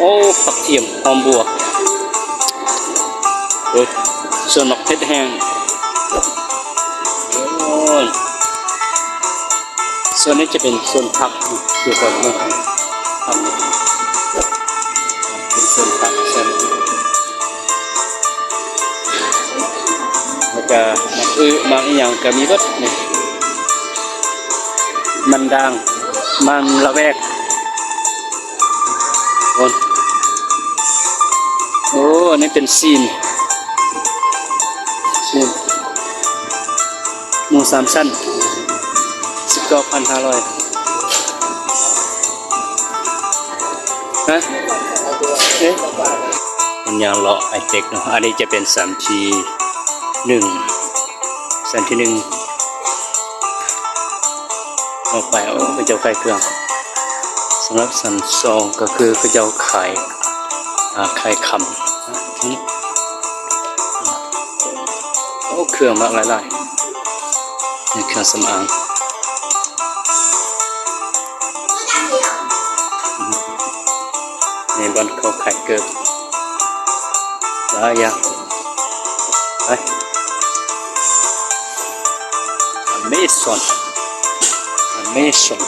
ໂອ້ ຜັກທຽມ ຫອມບົວ ໂອ້ຍ ສວນໝາກເຜັດແຫ້ງ ໂອ້ຍ ສ່ວນນີ້ຈະເປັນສວນຜັກ ຢູ່ກ່ອນເນາະ ຜັກ ເປັນສວນຜັກ ສວນ ແລ້ວກະໝາກອຶ ໝາກອີ່ຫຍັງກະມີເບິດນີ້ ມັນດາງ ມັນລະແວກ ໂອ້ ໂອ້ ອັນນີ້ເປັນຊີ້ນ ຊີ້ນ ໝູສາມຊັ້ນ ສິບເກົ້າພັນຫ້າຮ້ອຍ ຮະ ເອະ ມັນຍັງເລາະໄອເຕັກເນາະ ອັນນີ້ຈະເປັນສາມທີໜຶ່ງ ສາມທີໜຶ່ງ ອອກໄປ ໂອ້ ເຂົາເຈົ້າຂາຍເຄື່ອງ ສຳລັບສາມສອງ ກໍຄືເຂົາເຈົ້າຂາຍ ອ່າ ຂາຍຄຳ ໂອ້ ເຄື່ອງມາກຫຼາຍໆ ໃນເຄື່ອງສຳອາງ ໃນບ່ອນເຂົາຂາຍເກີບ ຫຼາຍຢ່າງ ໄປ Amazon Amazon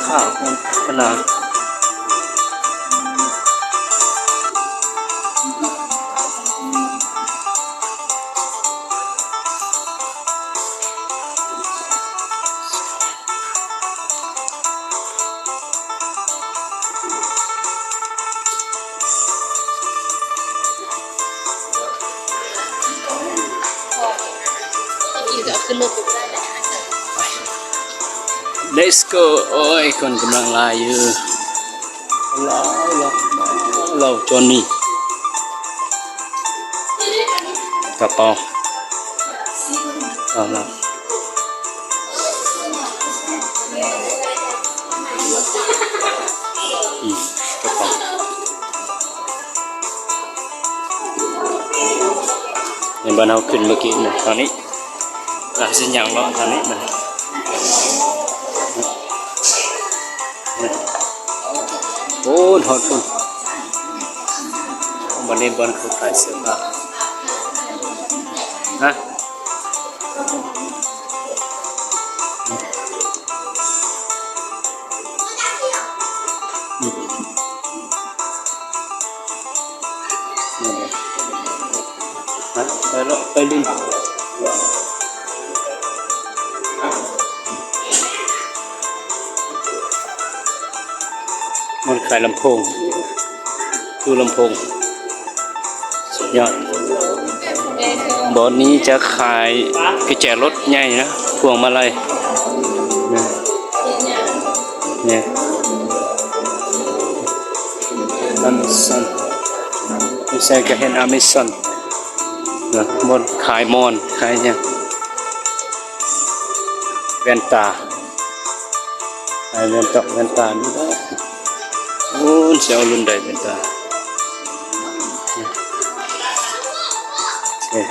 ຄ່າໂຄສະນາ Let's go ໂອ້ຍ ຄົນກຳລັງຫຼາຍຢູ່ ລາວ ລາວ ລາວ ຈອນນີ້ ກະເປົາ ເອົາລະ ອືມ ກະເປົາ ໃນບ້ານເຮົາຂຶ້ນເມື່ອກີ້ນີ້ ທາງນີ້ ລະຊິຍ່າງເລາະທາງນີ້ ໂອ້ ຮອດພຸ້ນ ບັດນີ້ບ່ອນເຂົາຂາຍເສື້ອຜ້າ ຮະ ໄປເລາະໄປຫຼິ້ນ ມັນຂາຍລຳໂພງ ຕູ້ລຳໂພງ ສຸດຍອດ ບ່ອນນີ້ຈະຂາຍກະແຈລົດໃຫຍ່ນະ ພວງມາໄລ ນີ້ Amazon ຢູ່ໃສກະເຫັນ Amazon ນະ ບ່ອນຂາຍໝອນ ຂາຍຫຍັງ ແວ່ນຕາ ຂາຍແວ່ນຕາ ແວ່ນຕານີ້ ໂອ້ ຊິເອົາລຸ້ນໃດແວ່ນຕາ ນີ້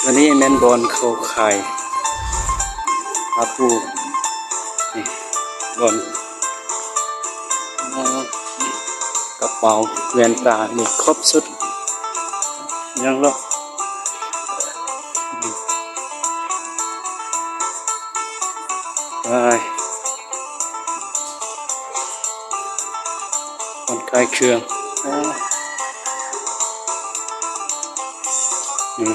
ອັນນີ້ແມ່ນບ່ອນເຂົາຂາຍຜ້າປູກ ນີ້ ບ່ອນ ກະເປົາ ແວ່ນຕາ ມີຄົບຊຸດ ຍັງເລາະ ໄປ ບ່ອນຂາຍເຄື່ອງ ອາ ນີ້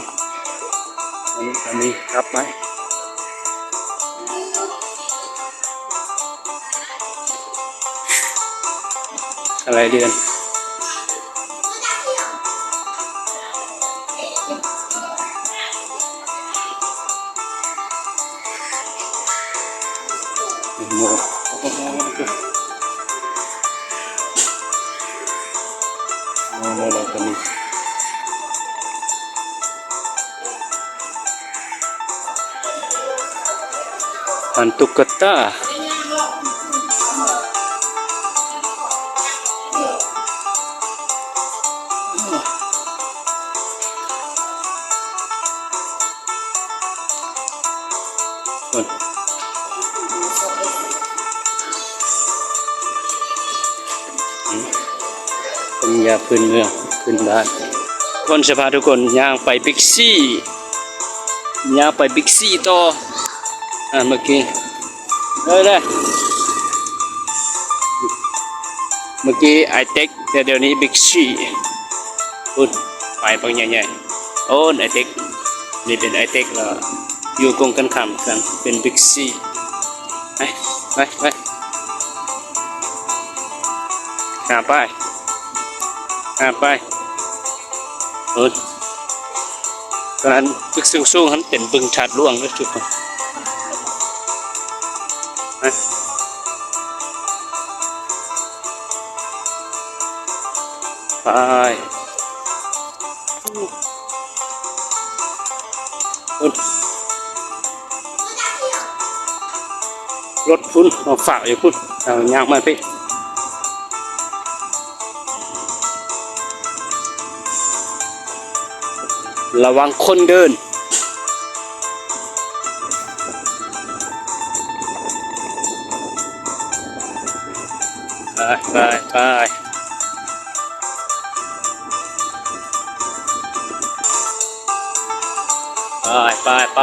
ອັນນີ້ ອັນນີ້ ຮັບໄປ ອາໄລເດືອນ ອັນຕຸກກະຕາ ໂອ້ ຢາພື້ນເມືອງ ພື້ນບ້ານ. ຄົນຊິພາທຸກຄົນຍ່າງໄປບິກຊີ ຍ່າງໄປບິກຊີຕໍ່. ອ່າ ເມື່ອກີ້ ເອີເດ້ ເມື່ອກີ້ໄອເຕັກ ແຕ່ດຽວນີ້ບິກຊີ. ພຸ້ນ ປ້າຍບັກໃຫຍ່ໆ ໂອ້ ໄອເຕັກ. ນີ້ເປັນໄອເຕັກ ແລ້ວຢູ່ກົງກັນຂ້າມກັນເປັນບິກຊີ. ໄປ ໄປ ໄປ ຫາໄປ ຫາໄປ. ໂອ້ຍ ຕອນນັ້ນຕຶກສູງໆຫັ້ນເປັນບຶງທາດຫຼວງເດີທຸກຄົນ. ໄປ ໄປ. ພຸ້ນ ລົດພຸ້ນ ເອົາຝາກຢູ່ພຸ້ນ ເອົາຍ່າງມາພີ້. ລະວັງຄົນເດີນ. ໄປ ໄປ ໄປ. ໄປ ໄປ ໄປ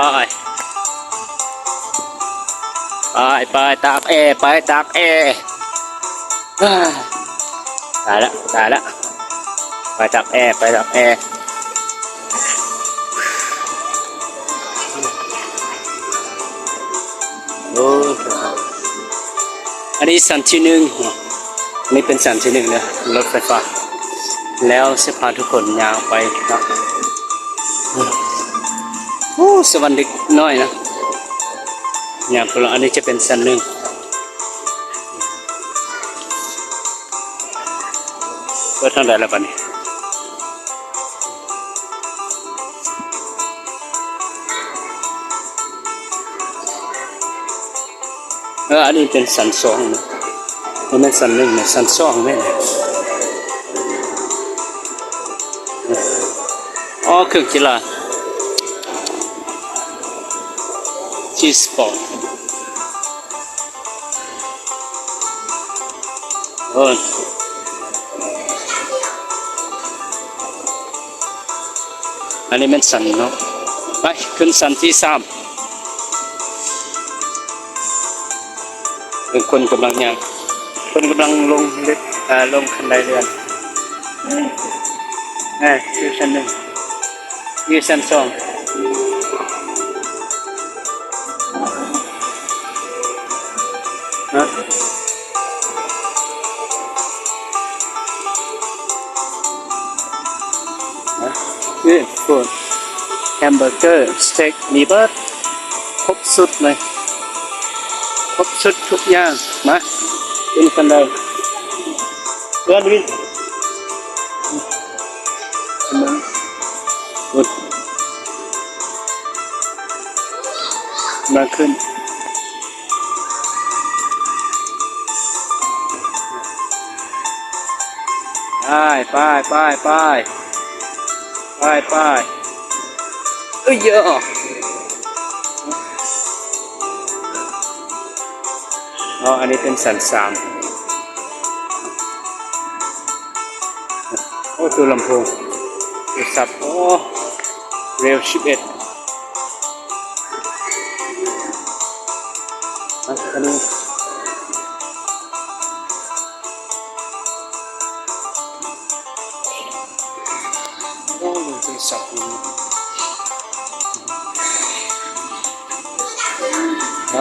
ໄປ ໄປຕາກແອ ໄປຕາກແອ. ຕາຍລະ ຕາຍລະ ໄປຕາກແອ ໄປຕາກແອ. ໂອ້ ອັນນີ້ຊັ້ນທີໜຶ່ງເນາະ ອັນນີ້ເປັນຊັ້ນທີໜຶ່ງເດີ ລົດໄຟຟ້າ. ແລ້ວຊິພາທຸກຄົນຍ່າງໄປເນາະ. ໂອ້ ສະຫວັນເດັກນ້ອຍນະ ຍ່າງໄປລະ. ອັນນີ້ຈະເປັນຊັ້ນໜຶ່ງ. ເປີດທາງໃດລະບາດນີ້? ເອີ ອັນນີ້ເປັນຊັ້ນສອງເນາະ ບໍ່ແມ່ນຊັ້ນໜຶ່ງນະ ຊັ້ນສອງແມ່ນ. ອໍ ເຄື່ອງກິລາ G-Sport. ເອີ ອັນນີ້ແມ່ນຊັ້ນເນາະ ໄປຂຶ້ນຊັ້ນທີສາມ. ເປັນຄົນກຳລັງຍ່າງ ຄົນກຳລັງລົງລິບ ເອີ ລົງຄັນໄດເລື່ອນ. ເອີ ຢູ່ຊັ້ນໜຶ່ງ ຢູ່ຊັ້ນສອງ ຮະ ຮະ ນີ້ ໂອ້ ແຮມເບີເກີ ສະເຕັກ ມີເບິດ ຄົບຊຸດເລີຍ ຄົບຊຸດທຸກຢ່າງ. ມາ ກິນກັນເລີຍ ເພື່ອນວິນ. ມາ ມາຂຶ້ນ ໄປ ໄປ ໄປ ໄປ ໄປ ໄປ. ເອີຍ ເອີ. ອໍ ອັນນີ້ເປັນຊັ້ນສາມ. ໂອ້ ຕູ້ລຳໂພງ ໂທລະສັບ ໂອ້ ເຣວສິບເອັດ. ອ່ະ ອັນນີ້ ໂອ້ ເລື່ອງໂທລະສັບນີ້ ໄປ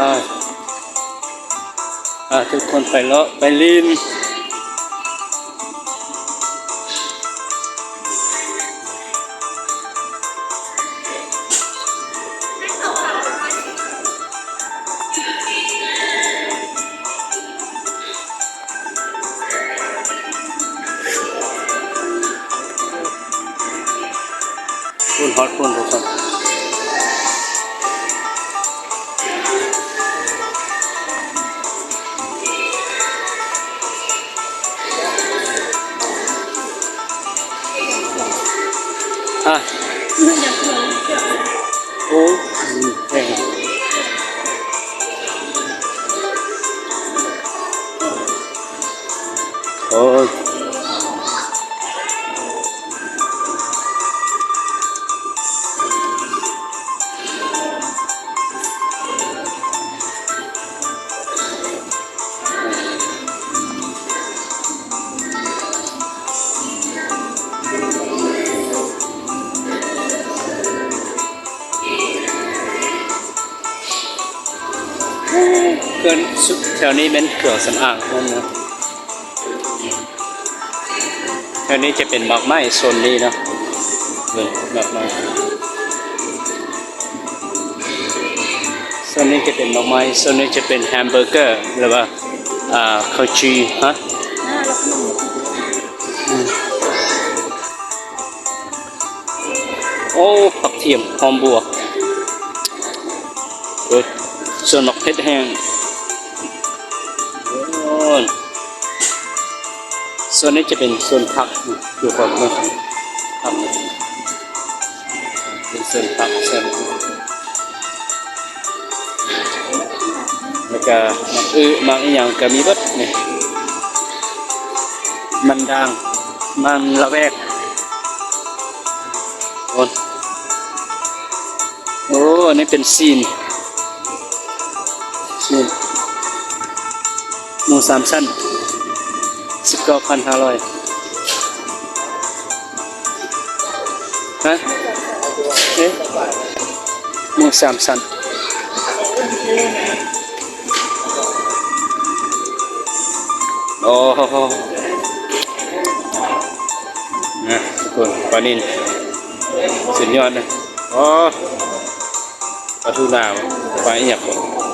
ພາທຸກຄົນໄປເລາະໄປຫຼິ້ນ. ພຸ້ນ ຮອດພຸ້ນທຸກຄົນ. ອ່ະ ໂອ້ ໂອ້ຍ. ເຄື່ອງ ແຖວນີ້ແມ່ນເຄື່ອງສຳອາງເນາະ. ແຖວນີ້ຈະເປັນໝາກໄມ້ ໂຊນນີ້ເນາະ ເບິ່ງໝາກໄມ້. ໂຊນນີ້ຈະເປັນໝາກໄມ້ ໂຊນນີ້ຈະເປັນແຮມເບີເກີ ຫຼືວ່າ ອ່າ ເຂົ້າຈີ່ ຮະ ອືມ. ໂອ້ ຜັກທຽມ ຫອມບົວ ໂອ້ຍ ສວນໝາກເຜັດແຫ້ງ ໂອ້ຍ ສ່ວນນີ້ຈະເປັນສວນຜັກ ຢູ່ຂອບເມືອງ ຜັກ ເປັນສວນຜັກ ສວນ ແລ້ວກະໝາກອຶ ໝາກອີ່ຫຍັງກະມີເບິດນີ້ ມັນດາງ ມັນລະແວກ ໂອ້ ໂອ້ ອັນນີ້ເປັນຊີ້ນ ຊີ້ນໝູສາມຊັ້ນ ສິບເກົ້າພັນຫ້າຮ້ອຍ. ຮະ ເອະ ໝູສາມຊັ້ນ ໂອ້ ນະ ທຸກຄົນ ປານິນ ສຸດຍອດນະ ໂອ້ ປາທູນາ ປາອີ່ຫຍັງ ປ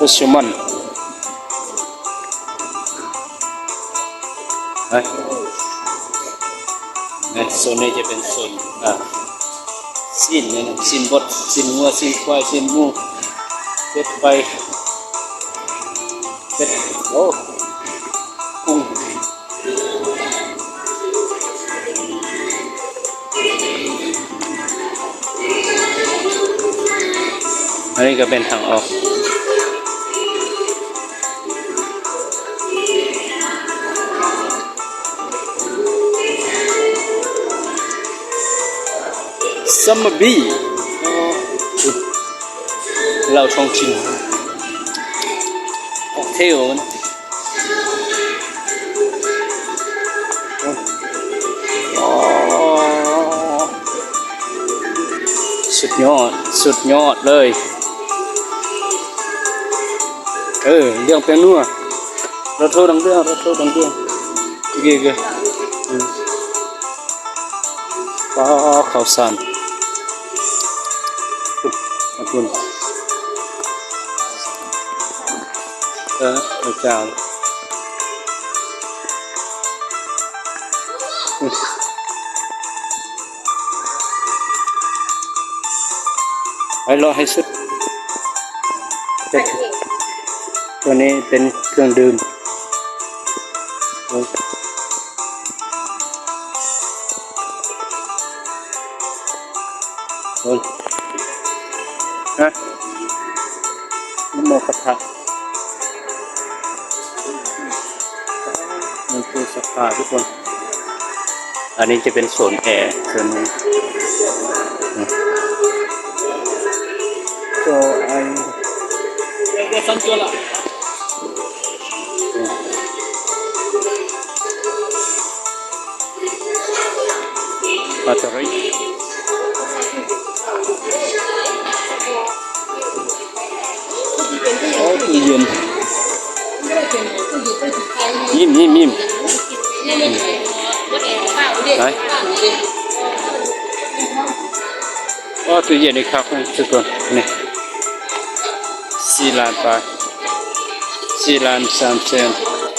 າແຊລມອນ ໄປ ໃນໂຊນນີ້ຈະເປັນໂຊນ ອ່າ ຊີ້ນ ຊີ້ນບົດ ຊີ້ນງົວ ຊີ້ນຄວາຍ ຊີ້ນໝູ ເປັດໄປ ເປັດ ໂອ້ ກຸ້ງ ອັນນີ້ກະເປັນທາງອອກ ຊຳມາບີ ເຫຼົ້າທ້ອງຖິ່ນ ອອກເທວ ສຸດຍອດ ສຸດຍອດເລີຍ ເອີ ເລື່ອງແປ້ງນົວ ລະໂທດັງເລື່ອງ ລະໂທດັງເລື່ອງ ໂອເຄ ໂອເຄ ອືມ. ປາ ເຂົ້າສານ ຂອບຄຸນ ເອີ ພະເຈົ້າ ໄປເລາະໃຫ້ສຸດ ຕົວນີ້ເປັນເຄື່ອງດື່ມ. ໂອ້ຍ ຮະ ໂມຄະທະ ມັນຄືສະພາ ທຸກຄົນ ອັນນີ້ຈະເປັນໂຊນແອ ໂຊນນີ້ ໂຕໄອ ແບັດເຕີຣີ ໂອ້ ຕູ້ເຢັນ ຍິ້ມ ຍິ້ມ ຍິ້ມ ໄປ. ອໍ ຕູ້ເຢັນນີ້ຄັກນະ ທຸກຄົນ ນີ້ ສີ່ລ້ານປາຍ ສີ່ລ້ານສາມແສນ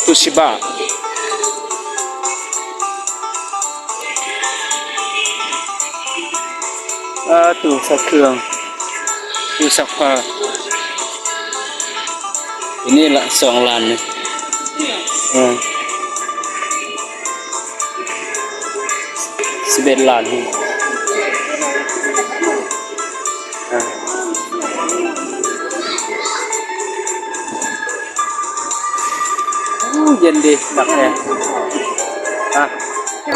ໂຕຊິບະ ອ່າ ຕູ້ຊັກເຄື່ອງ ຕູ້ຊັກຜ້າ ໂຕນີ້ລະ ສອງລ້ານນີ້ ເອີ ສິບເອັດລ້ານນີ້ ອ່າ ໂອ້ ເຢັນດີ ຄັກແທ້ ອ່ະ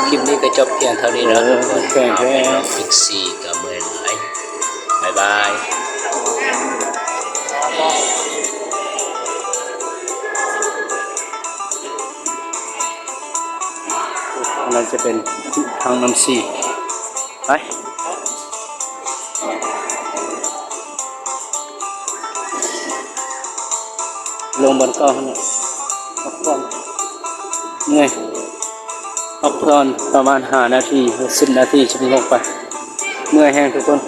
ຄລິບນີ້ກະຈົບພຽງເທົ່ານີ້ເນາະ ເອີ ທຸກຄົນ ແຂງແທ້ ເອົາໄປເນາະ ຟິກຊີກະເມື່ອຍຫຼາຍ ບາຍບາຍ. ອັນນັ້ນຈະເປັນທາງນ້ຳຊີ ໄປ ອັນ ລົງບ່ອນເກົ່າຫັ້ນແຫຼະ ພັກຜ່ອນ ເມື່ອຍ ພັກຜ່ອນປະມານຫ້ານາທີ ສິບນາທີ ຊົ່ວໂມງໄປ ເມື່ອຍແຮງທຸກຄົນ.